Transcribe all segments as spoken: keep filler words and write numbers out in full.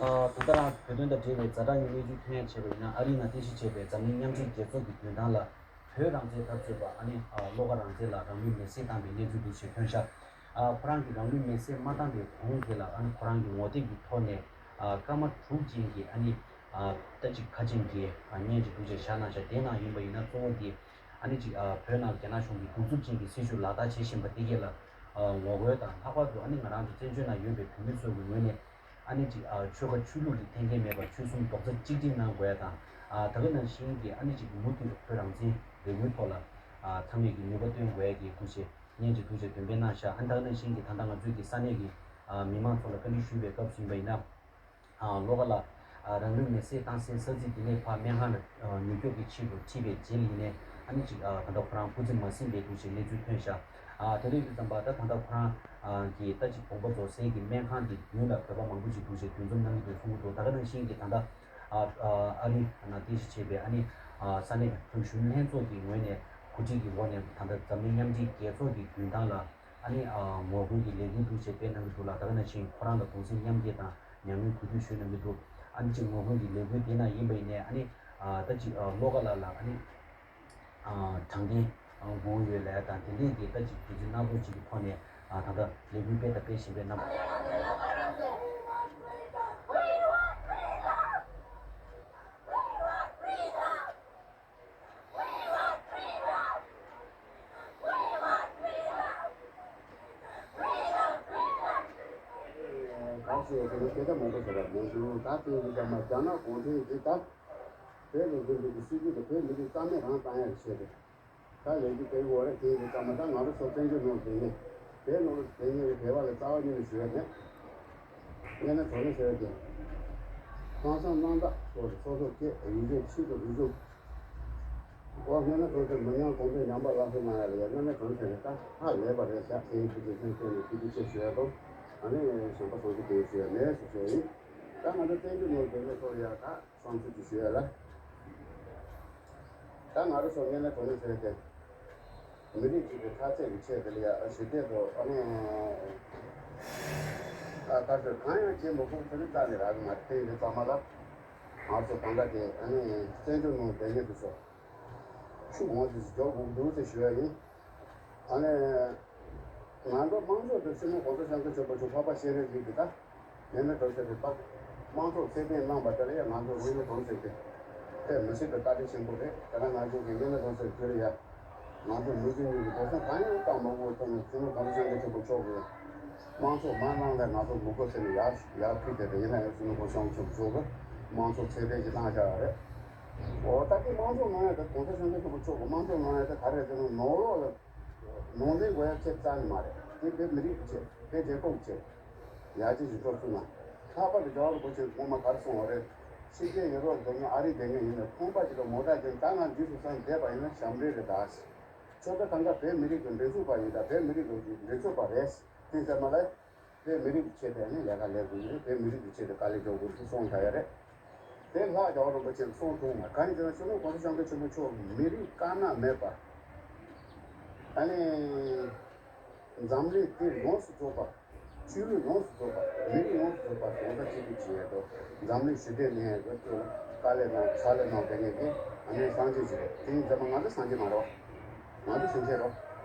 ད་ལྟ་རང་བོད་དོན་དང་འབྲེལ་བའི་ཛ་དྲག་གི་གནས་ཚུལ་ཐོན་ཡ་བྱས་པ་ཡིན་ན། ཨ་རིའི་ནང་རྟེན་གཞི་བྱས་པའི་འཛམ་གླིང་མཉམ་འབྲེལ་རྒྱལ་ཚོགས་ཀྱི་མདུན་ཐང་ལ་བོད་རང་བཙན་འཐབ་རྩོད་པ་ཨ་ནི་བློ་དགའ་རང་བཙན་ལགས་རང་ལུས་མེར་སྲེག་བཏང་པའི་གནས་ཚུལ་འདུག་ཅེས་ཐོན་ཤག་ཁོ་རང་གིས་རང་ལུས་མེར་སྲེག་མ་བཏང་པའི་གོང་དེ་ལ་ཨ་ནི་ཁོ་རང་གི་ངོ་དེབ་ཀྱི་ཐོག་ནས་སྐར་མ་དྲུག་ཅན་གྱི་ཨ་ནི་ད་ཅིག་ཁ་ཆེམས་ཀྱི་བརྙན་ཅིག་འདུག་ཅེས་བཞག་གནང་ཤག་དེའི་ནང་ཡིན་པ་ཡིན་ན་གཙོ་བོ་དེ་ཨ་ནི་ཅིག་བོད་ནང་རྒྱ་ནག་གཞུང་གིས་གདུག་རྩུབ་ཅན་གྱི་སྲིད་བྱུས་ལག་བསྟར་བྱེད་བཞིན་པ་དེ་གས་ལ་ངོ་རྒོལ་དང་། ལྷག་པར་དུ་ཨ་ནི་ང་རང་ཚོ་བཙན་བྱོལ་ནང་ཡོད་པའི་བོད་མི་ཚོ་གི་ངོས་ནས་ཨ་ནི་ཅིག་ཆོལ་ཁ་ཆོས་ལུགས་ཀྱི་འཐེན་འཁྱེར་མེད་པར་ཆོལ་གསུམ་རྡོག་རྩ་གཅིག་སྒྲིལ་གནང་དགོས་ཡ་དང་། ད་ག་ནང་བཞིན་གྱི་ཨ་ནི་ཅིག་མུ་མཐུད་དུ་བོད་རང་བཙན་ལས་འགུལ་ཐོག་ལ་ཚང་མས་ཀྱི་ནུས་པ་བཏོན་དགོས་ཡ་གི་འདུག་ཅེས་བརྙན་ཅིག་འདུག་ཅེས་འདོན་སྤེལ་གནང་ཤག་ཨ་ནི་ད་ག་ནང་བཞིན་གྱི་ད་ལྟ་ང་ཚོའི་གི་ས་གནས་ཀྱི་མི་མང་ཚོ་ལ་བཀའ་འདྲི་ཞུས་པའི་སྐབས་སུ་ཡིན་པ་ཡིན་ན། བློ་དགའ་ལགས་རང་ལུས་མེར་སྲེག་བཏང་སའི་ས་ཚིགས་དེ་ནས་ཕར་སྨན་ཁང་ལ་མྱུར་སྐྱོབ་ཀྱི་ཆེད་དུ་ཁྲིད་པའི་རྗེས་ལ་ཡིན་ནའི་ཨ་ནི་ཅིག་ད་ལྟ་ཁོ་རང་སྐུ་ཚེ་མ་ཟིན་པའི་འདུག་ཅེས་གནས་ཚུལ་ཐོན་ཤག་དེ་འདྲ་ཡིན་དུས་ཙམ་པ་ད་ད་ལྟ་ཁོ་རང་གིས་ད་ཅིག་དགོངས་པ་རྫོགས་སའི་གི་སྨན་ཁང་དེ་མདུན་ལ་བོད་པ་མང་པོ་ཅིག་འདུག་ཅེས་འདུ་འཛོམས་གནང་གི་འདུག་གསུང་གི་འདུག་ད་ག་ནང་བཞིན་གྱི་ད་ལྟ་ཨ་རི་ནང་རྟེན་གཞི་བྱས་པའི་ཨ་ནི་ས་གནས་བོད་གཞོན་ལྷན་ཚོགས་ཀྱི་ངོས་ནས་གོ་སྒྲིག་གི་འོག་ནས་ད་ལྟ་འཛམ་གླིང་མཉམ་འབྲེལ་རྒྱལ་ཚོགས་ཀྱི་མདུན་ཐང་ལ་ཨ་ནི་ངོ་རྒོལ་གྱི་ལས་འགུལ་འདུག་ཅེས་སྤེལ་གནང་གི་འདུག་ལ། ད་ག་ནང་བཞིན་ཁོ་རང་ལ་གདུང་སེམས་མཉམ་སྐྱེད་དང་། མྱ་ངན་གུས་འདུད་ཞུས་གནང་གི་འདུག་ཨ་ནི་ཅིག་ངོ་རྒོལ་གྱི་ལས་འགུལ་དེ་ནང་ཡིན་པ་ཡིན་ནའི་ཨ་ནི་ད་ཅིག་བློ་དགའ་ལགས་ལ་ཨ་ནི་དྲང་བདེན་དགོས་ཡོད་ལབ་དང་། དེ་འདྲས་ཀྱི་ད་ཅིག་དུས་ཚོད་སྣ་ཚོགས་ཅིག་གི་ཐོག་ནས་ད་ལྟ་ལས་འགུལ་སྤེལ་དང་སྤེལ་བཞིན་པའི་རྣམ་པ། གང་ཞིག་དེ་ནི་སྐད་ཆ་མང་པོ་ཞིག་ལ་མོས་བྱུང་། ད་དེ་ཡིན་ཙང་མ་རྒྱ་ནག་གུང་ཁྲན་གྱིས་ད་བོད་ལ་འཛིན་པའི་གི་སྲིད་ཇུས་དེ་བོད་མི་རིགས་རྩ་མེད་རང་བཏང་ཡག་བྱས་ཏེ། ད་ལས་ཀྱི་དེ་འོ་རེད། དེ་ཡིན་ཙང་མ་ད་ང་རང་ཚོ་བཙན་བྱོལ་ནང་བསྡད་མཁན་བོད་ནང་ལ་བསྡད་མཁན་གྱི་བོད་པ་ལ་རྩ་བ་ཉིད་ནས་ཞུ་ཡག་མེད། དངོས་གནས་དྲང་གནས་ཟེར་ཏེ། ཁང་བཟང་གནམ་བདག་སོགས་སོ་སོ་སྐད་ཡིག་གཟུགས་ཆོས་དང་རིག་གཞུང་། འོ་དངོས་གནས་དྲང་གནས་མི་ཉམས་གོང་འཕེལ་ཉམས་པ་སླར་གསོ་གནང་ཡག་ལ་ཡ་དངོས་གནས་དྲང་གནས་ཟེར་ཏེ་ད་ཧ་ལས་པ་རེད་ཤག་དེ་ཡིན་དུས་དེ་ཚོའི་སྐད་ནས་ཐུགས་རྗེ་ཆེ་ཞུ་ཡག་དང་། ཨ་ནི་གཞན་པ་སང་ཕོད་དེ་ཞུ་ཡག་མེད་ཟེར་ཞུ་ཡག་ཡིན། ད་ང་ཚོ་བཙན་བྱོལ་ནང་བསྡད་མཁན་ཚོ་ལ་ཡ་ད་བསམ་ཚུལ་ཅིག་ཞུ་ཡག་ལ། ད་ང་རང་ཚོ་དངོས་གནས་དྲང་གནས་ཟེར་ཏེ། མི་རིགས་གཅིག་གི་མཐའ་ཚད་ཀྱི་ཆེད་དུ་ལ་ཡ་ཞི་བདེ་དང་ཨ་ནི། ཨ་ག་ཚོད་གང་ཡང་བྱེད་མི་དགོས་ཟེར་ནས་རྩ་ནས་རག་གི་མ་རེད། དེ་ཡིན་དུས་ཙམ་པ་ལ་ང་ཚོ་གང་ག་དེ་ཨ་ནི་བཙན་བྱོལ་ནང་བསྡད་མཁན་དེ་ཚོ་ཆུ་བོ་ཞིག་འཇོག་དགོས་འདུག་ཟེར་ཞུ་ཡག་ཡིན། ཨ་ནི། ང་ཚོ་དམངས་གཙོ་དང་སྤྱི་ནོར་གོང་ས་སྐྱབས་མགོན་ཆེན་པོ་མཆོག་འཕགས་པ་སྤྱན་རས་གཟིགས་ཀྱིས་ད་དེ་ནས་གྲོས་ཆོད་དེ་དཔག་དམངས་གཙོ་ཚད་ལྡན་གནང་པ་དེ་ལ་ཡང་ང་ཚོ་དངོས་གནས་དྲང་གནས་ཀྱི་དཔེ་མི་སྲིད་པའི་བཀའ་དྲིན་ཆེན་པོ་རེད། དེ་ན་ང་ཚོ་གི་དངོས་གནས་དྲང་གནས་ཀྱི་དེ་ལ་ཡང་ང་ཚོ་མི་རྒྱུ་གཉིས་ཀྱི་འགྲོ་སོང་གང་ཡང་བཏང་མ་དགོས་ཐོག་ནས་སྤྱི་ནོར་གོང་ས་སྐྱབས་མགོན་ཆེན་པོ་མཆོག་གིས་དམངས་གཙོ་མ་གནང་ལས་ང་ཚོ་མི་དགོས་ཟེར་ནས་ཡར་ཡར་ཕུལ་བསྡད་པ་ཡིན་ན་ཡང་སྤྱི་ནོར་གོང་ས་སྐྱབས་མགོན་ཆེན་པོ་མཆོག་གིས་དམངས་གཙོ་ཚད་ལྡན་ཞིག་བཏང་བཞག་པ་རེད། འོ་ད་དེ་དམངས་གཙོ་གནང་ཡག་དེ་གོང་ས་སྐྱབས་མགོན་ཆེན་པོ་མཆོག་གིས་དམངས་གཙོ་གནང་ཡག་དེ་ག་རེ་རེད་ཟེར་ན་ནོར་ལོག་ལ། ནང་འཛིང་དགོས་ཡག་ཁྱེད་རྩ་ནས་མ་རེད། དེ་བོད་མི་རིགས་ཀྱི་ཆེད། བོད་རྒྱལ་ཁབ་ཀྱི་ཆེད། ཡར་རྒྱས་ཀྱི་འགྲོ་ཚུལ་ན། ལྷག་པར་དུ་རྒྱལ་བ་རིན་པོ་ཆེས་སྔོན་མ་ག་རེ་གསུངས་པ་རེད། ཕྱི་རྒྱལ་ཡུ་རོབ་སྡོད་མཁན་ཨ་རི་སྡོད་མཁན་ཡིན་ན་ཁང་པ་ཅིག་ལ་མོ་ཊ་ཅིག་ད་ང་འདི་སུ་སང་བསྡད་པ་ཡིན་ན་ཞབས་འདྲེན་རེད་ད། ཁྱོད་ད་གང་ག་བོད་མི་རིགས་ཀྱི་མགྲིན་ཚབ་པ་ཡིན་ད། བོད་མི་རིགས་ཀྱི་མགྲིན་ཚབ་པ་རེད། དེ་ཚང་མ་ལ། བོད་མི་རིགས་ཀྱི་ཆེད་དུ་ནི་ལས་ཀ་ལས་དགོས་ཀྱི་རེད། བོད་མི་རིགས་ཀྱི་ཆེད་དུ་དཀའ་ལས་རྒྱག་དགོས་ཀྱི་གསུངས་བཞག་ཡ་རེད། དེ་ལྷག་རྒྱལ་བ་རིན་པོ་ཆེས་གསུངས་ཐུབ་མ་རེད། གང་ཡིན་ཟེར་ན་སྤྱི་ནོར་གོང་ས་སྐྱབས་མགོན་ཆེན་པོ་མཆོག་མི་རིགས་དཀར་ནག་མེད་པར། ཨ་ནི། འཛམ་གླིང་འདི་ཡོངས་སུ་རྫོགས་པ། ཆོས་ལུགས་ཡོངས་སུ་རྫོགས་པ། མི་རིགས་ཡོངས་སུ་རྫོགས་པ་གདོང་ཐག་གཅིག་སྒྲིལ་བྱེད་ཡས་དོ། འཛམ་གླིང་ཞི་བདེ་གནས་ཡས་དོ། དཀའ་ལས་གནང་ཕྱག་ལས་གནང་བསྡད་མཁན་དེ་ཨ་ནི་སངས་རྒྱས་ཅིག་རེད། དེ་ཡིན་ཙང་མ་ང་ཚོ་སངས་རྒྱས་མ་རེད་བ། ང་ཚོ་སེམས་ཅན་རེད།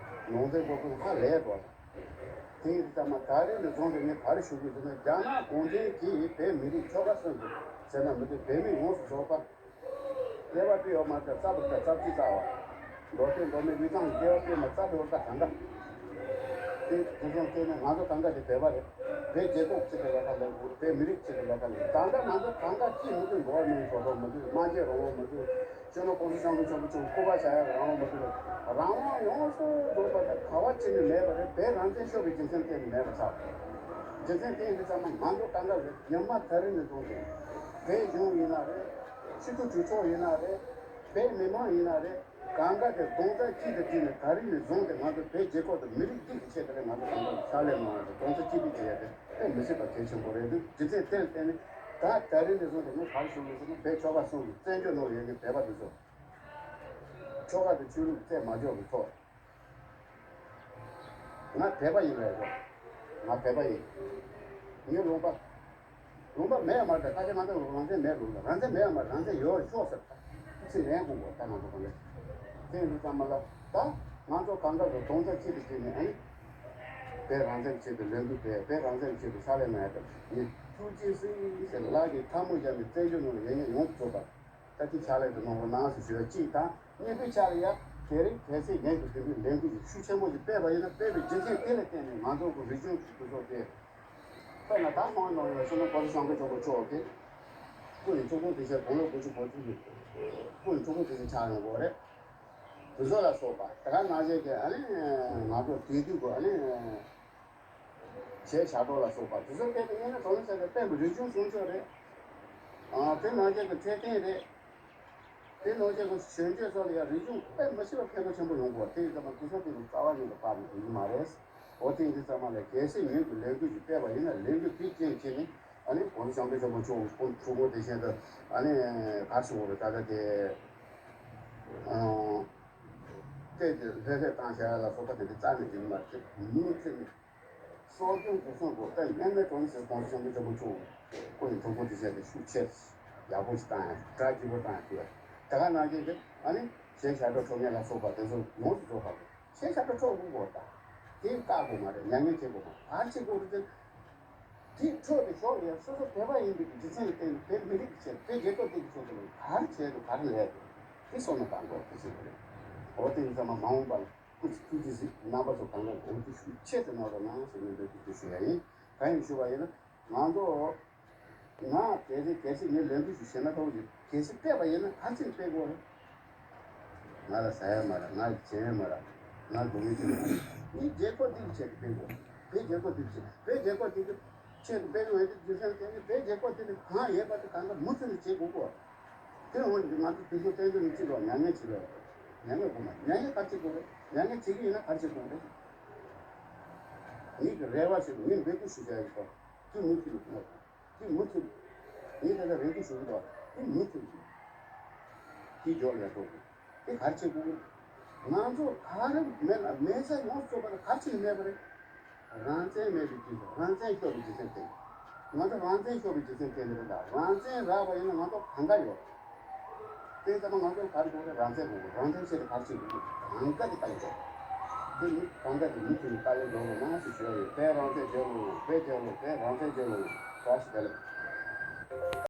ནང་བསྟན་སློབ་དཔོན་ཧ་ལས་རེད་བ། དེ་ཡིན་ཙང་མ་ད་རེས་ནས་བཟུང་སྟེ་ངས་ག་རེ་ཞུ་གི་ཡོད་ཟེར་ན། རྒྱ་ནག་གུང་ཁྲན་གྱིས་བོད་མི་རིགས་ཆོལ་ཁ་གསུམ་དུ་ཟེར་ན་མི་འདུག་བོད་མི་ཡོངས་སུ་རྫོགས་པ། སྐྱེ་བ་སྤེལ་ཡོད་མ་རེད། རྩ་བ་རྩ་བ་གཅིག་རྩ་བ། མདོ་སྟོད་མདོ་སྨད་དབུས་གཙང་སྐྱེ་བ་སྤེལ་མ་རྩ་བ་རྩ་གང་ག་དེ་དེ་ཚོ་བལྟས་ན་ང་ཚོ་གང་ག་དེ་བོད་པ་རེད། བོད་རྒྱལ་ཁབ་ཆེད་དུ་ལས་ཀ་ལས་དགོས། བོད་མི་རིགས་ཆེད་དུ་ལས་ཀ་ལས། ད་ལྟ་ང་ཚོ་གང་ག་གཅིག་མི་འདུག་འགྲོ་བ་མིའི་ཐོབ་ཐང་མི་འདུག་སྨྲ་བརྗོད་རང་དབང་མི་འདུག་སྤྱི་ནོར་གོང་ས་སྐྱབས་མགོན་ཆེན་པོ་མཆོག་སྐུ་པར་བཞག་ཡག་རང་དབང་མི་འདུག་རང་དབང་ཡོངས་སུ་རྫོགས་པ་དང་ག་བ་ཅི་ནས་མེད་པ་རེད། བོད་རང་བཙན་ཤོར་བའི་རྒྱུ་མཚན་གཏན་ནས་མེད་པ་ཆགས། རྒྱུ་མཚན་གཏན་ནས་ཚང་མ་ང་ཚོ་གང་ག་རེད། ཉི་མ་ད་རིང་ནས་བཟུང་སྟེ་བོད་གཞུང་ཡིན་ན་རེད། སྤྱི་འཐུས་གྲོས་ཚོགས་ཡིན་ན་རེད། བོད་མི་མང་ཡིན་ན་རེད། གང་ག་དེ་གདོང་ཐག་གཅིག་ཏུ་བསྒྲིལ་ནས་ད་རིང་ནས་བཟུང་སྟེ་ང་ཚོ་བོད་རྒྱལ་ཁབ་དང་མི་རིགས་འདི་གི་ཆེད་དུ་ལས་ང་ཚོ་གང་ག་ཕྱག་ལས་གནང་བ་དང་གདོང་ཐག་གཅིག་སྒྲིལ་བྱེད་ཡ་དེ་དཔེ་མི་སྲིད་པ་གལ་ཆེན་པོ་རེད་འདུག་རྒྱུ་མཚན་དེར་བརྟེན་ནས་ད་ད་རིང་ནས་བཟུང་སྟེ་ངས་ག་རེ་ཞུ་དགོས་ཟེར་ན། བོད་ཆོལ་ཁ་གསུམ་གྱི་བཙན་བྱོལ་ནང་ཡོད་མཁན་བོད་པ་དེ་ཚོ། ཆོལ་ཁ་དང་ཆོས་ལུགས་རྩད་མ་འཇོག་གི་ཐོག་ང་བོད་པ་ཡིན་པས་སོ། ང་བོད་པ་ཡིན། ངའི་ལུང་པ། ལུང་པ་མེད་མ་རེད། ད་ཁ་ཆེ་ང་ཚོ་རང་བཙན་མེད་ལུང་པ། རང་བཙན་མེད་མ་རེད། རང་བཙན་ཡོད་ཆོག་ཟེར། ཚིག་ལན་དགོངས་པ་ད་ང་ཚོ་གང་ལས་དེ་ཡིན་དུས་ཙམ་པ་ལ། ད་ང་ཚོ་གང་ག་གི་གདོང་རྩ་གཅིག་ཏུ་བྱས་ནས་ཨ་ནི། བོད་རང་བཙན་ཆེད་དུ་ལས་འགུལ་སྤེལ། བོད་རང་བཙན་ཆེད་དུ་ཕྱག་ལས་གནང་ཡ་དང་ནི་ཐུགས་རྗེ་གཟིགས་ཟེར་ལག་གི་ཐལ་མོ་སྦྱར་ནས་བཙན་བྱོལ་ནང་ལ་ཡོད་མཁན་ཡོངས་སུ་རྫོགས་པ། ད་ཅི་ཕྱག་ལས་དུ་གནང་རོགས་གནང་ཟེར་ཞུ་བ་གཅིག་དང་། གཉིས་པའི་ཆ་ལ་ཡ་གལ་སྲིད་གལ་སྲིད་ངས་ཀྱི་དེ་འདྲའི་ལས་འགུལ་ཞིག་ཤུགས་ཆེན་པོ་ཞིག་སྤེལ་བ་ཡིན་ན། སྤེལ་བའི་རྒྱུ་མཚན་དེ་ལ་བརྟེན་ནས་ང་ཚོ་གི་རིག་གཞུང་གི་སྤྱི་ཚོགས་དེ། དཔེར་ན་ད་སོང་ནང་ཡོད་ཤོད་ན་གོང་ས་སྐྱབས་མགོན་ཆེན་པོ་མཆོག་གིས་སྐུ་ཡི་ཐུགས་དགོངས་དེ་བཞིན་དགུང་ལོ་དགུ་བཅུ་གོ་བཅུ་གི་སྐུ་ཡི་ཐུགས་དགོངས་དེ་བཞིན་ཆགས་ཡོང་དགོས་རེད། དེ་ཚོ་ལ་སོགས་པ་དེ་ག་ནང་བཞིན་གྱི་ཨ་ནི་ང་ཚོ་དུས་དུས་གོ་ཨ་ནི། གཞས་ཞབས་བྲོ་ལ་སོགས་པ་དེ་ཚོ་སྤེལ་ཏེ་ཡིན་ན་གང་ཟེར་ན་བོད་པའི་རིག་གཞུང་སྲུང་སྐྱོབ་རེད། ཨ་དེ་ནང་བཞིན་གྱི་འཕྲོད་བསྟེན་རེད། དེ་ནང་བཞིན་གྱི་གཞོན་སྐྱེས་ཚོ་ལ་ཡང་རིག་གཞུང་དཔེ་མི་སྲིད་པ་ཕན་པ་ཆེན་པོ་ཡོང་དགོས། དེ་ཡིན་ཙང་མ་སྐུ་ཞབས་དེ་ཚོ་རྩ་བ་ཉིད་དུ་སྤར་ནས་ཡིན་མ་རེད། འོ་དེ་ཡིན་དུས་ཙམ་པ་ལ་གལ་སྲིད་ངོས་ཀྱི་ལས་འགུལ་ཞིག་སྤེལ་བ་ཡིན་ན་ལས་འགུལ་དེའི་རྐྱེན་བྱས་ནས་ཨ་ནི་གོང་ས་སྐྱབས་མགོན་ཆེན་པོ་མཆོག་གི་སྐུ་ཐུགས་དགོངས་དེ་བཞིན་དུ་ཨ་ནི་ག་རེ་ཟེར་དགོས་རེད། ད་ལྟ་དེ་ཨང་། སྐད་དེ་ལྷོད་ལྷོད་བཏང་བྱ་ཡ་ལ་སོགས་པ་དེ་འདྲ་རྩ་ནས་ཡིན་མ་རེད། མུ་མཐུད་ནས་གསོ་སྐྱོང་འཛུགས་སྐྱོང་དགོས། དཔེ་སྨན་སྨན་གྲོང་ཟེར་གོང་ས་སྐྱབས་མགོན་ཆེན་པོ་མཆོག་སྐུ་ཡི་ཐུགས་དགོངས་དེ་བཞིན་དུ་ཤུགས་ཆེ་ཡག་པོ་ཞིག་བཏང་ཡ། གྲ་རྒྱས་པོ་བཏང་ཡ་དེ་བས་དེ་ག་ནང་བཞིན་གྱི་ཨ་ནི་གཞས་ཞབས་བྲོ་འཁྲབ་མཁན་ལ་སོགས་པ་དེ་ཚོ་ཡོངས་སུ་རྫོགས་པ་རེད། གཞས་ཞབས་བྲོ་འཁྲབ་དགོས་གོ། ད་དེ་བཀག་དགོས་མ་རེད། མྱ་ངན་བྱེད་དགོས་མ་རེད། ག་རེ་བྱེད་དགོས་རེད་དེ། དེ་འཁྲབ་དེ་ཞོག་ཡ་སོ་སོ་བོད་པ་ཡིན་པའི་རྒྱུ་མཚན་ལ་བརྟེན་ནས་བོད་མི་རིགས་ཀྱི་ཆེད། བོད་རྒྱལ་ཁབ་དེ་གི་ཆེད་དུ་ག་རེ་བྱས་འདུག་ག་རེ་ལས་འདུག་དེ་བསམ་བློ་བཏང་དགོས། དེ་བྱེད་དགོས་རེད། འོ་དེ་ཡིན་ཙང་མ་མ་འོངས་པ་ལ། སྐུ་ཚེ་ཐུགས་རྗེ་གཟིགས། རྣམ་པ་ཚོ་གང་ག་གོང་ཚད་ཤུགས་ཆེ་ཙམ་གནང་རོགས་གནང་ཟེར་ནས་འབོད་སྐུལ་དེ་ཞུ་ཡ་ཡིན། གང་ཡིན་ཞུ་བ་ཡིན་ན། ང་ཚོ་ང་གལ་སྲིད་གལ་སྲིད་ངས་ལས་འགུལ་ཞིག་བྱས་ན་ཁག་པོ་ཞིག་གལ་སྲིད་སྤེལ་བ་ཡིན་ན་ག་ཚོད་སྤེལ་དགོས་རེད། ང་ལ་ཟ་ཡ་མ་རག་ང་ལ་བྱེད་ཡ་མ་རག་ང་སྡུག་བསྔལ་ཅི་མ་རེད། ངས་རྒྱལ་ཁབ་འདི་གི་ཆེད་དུ་སྤེལ་དགོས། བོད་རྒྱལ་ཁབ་འདི་གི་ཆེད། བོད་རྒྱལ་ཁབ་འདི་གི་ཆེད་དུ་སྤེལ་དགོས་ཡོད་དུས་རྒྱུ་མཚན་དེ་ནི་བོད་རྒྱལ་ཁབ་འདི་ནི་གང་ཡོད་པ་དེ་གང་ག་མུ་མཐུད་ནས་བྱེད་དགོས་གོ། དེ་འོན་ཏེ་ང་ཚོ་དུས་ཚོད་བསྟན་དུས་ནི་གཅིག་ལ་མྱ་ངན་བྱེད་ལ། མྱ་ངན་དགོས་མ་མྱ་ངན་ག་ཚོད་དགོས་རེད། མྱ་ངན་བྱེད་ཀྱི་ཡིན་ན་ག་ཚོད་དགོས་རེད། ངེད་ཀྱི་རེ་བ་ཞིག་ངས་འབོད་སྐུལ་ཞུ་བྱ་ཡིན་པ། དུས་མུ་མཐུད་ནས་གནང་དགོས། དུས་མུ་མཐུད། ངས་ད་ལྟ་རེ་སྐུལ་ཞུ་གི་འདུག་དུས་མུ་མཐུད་ཀྱིས་དེ་མགྱོགས་ལས་འགྲོ་དགོས། དེ་ག་རེ་བྱེད་དགོས། ང་ཚོ་ག་རེ་མེད་ལ་མེད་ས་ཡོངས་སུ་རྫོགས་པ་ལ་ག་རེ་བྱས་ནས་མེད་པ་རེད། རང་བཙན་མེད་པའི་རྒྱུ་མཚན། རང་བཙན་ཤོར་བའི་རྒྱུ་མཚན་དེ། ང་ཚོ་རང་བཙན་ཤོར་བའི་རྒྱུ་མཚན་དེ་ནི་རེད་ད། རང་བཙན་རག་པ་ཡིན་ན་ང་ཚོ་གང་ག་ཡོད། དེ་ལྟ་ན་ང་ཚོ་ག་རེ་དགོས་རེད། རང་བཙན་དགོས་རེད། རང་བཙན་ཆེད་དུ་ག་རེ་བྱེད་དགོས་རེད། གང་ག་དེ་ལྟ་ཡོད། དེ་ནི་གང་ག་དེ་མུ་མཐུད་ནས་ལྟ་ཡོད་འགྲོ་དགོས་ན་ཞེས་ཞུ་ཡ་ཡོད། བོད་རང་བཙན་རྒྱལ་ལོ། བོད་རྒྱལ་ལོ། བོད་རང་བཙན་རྒྱལ་ལོ། བཀྲ་ཤིས་བདེ་ལེགས།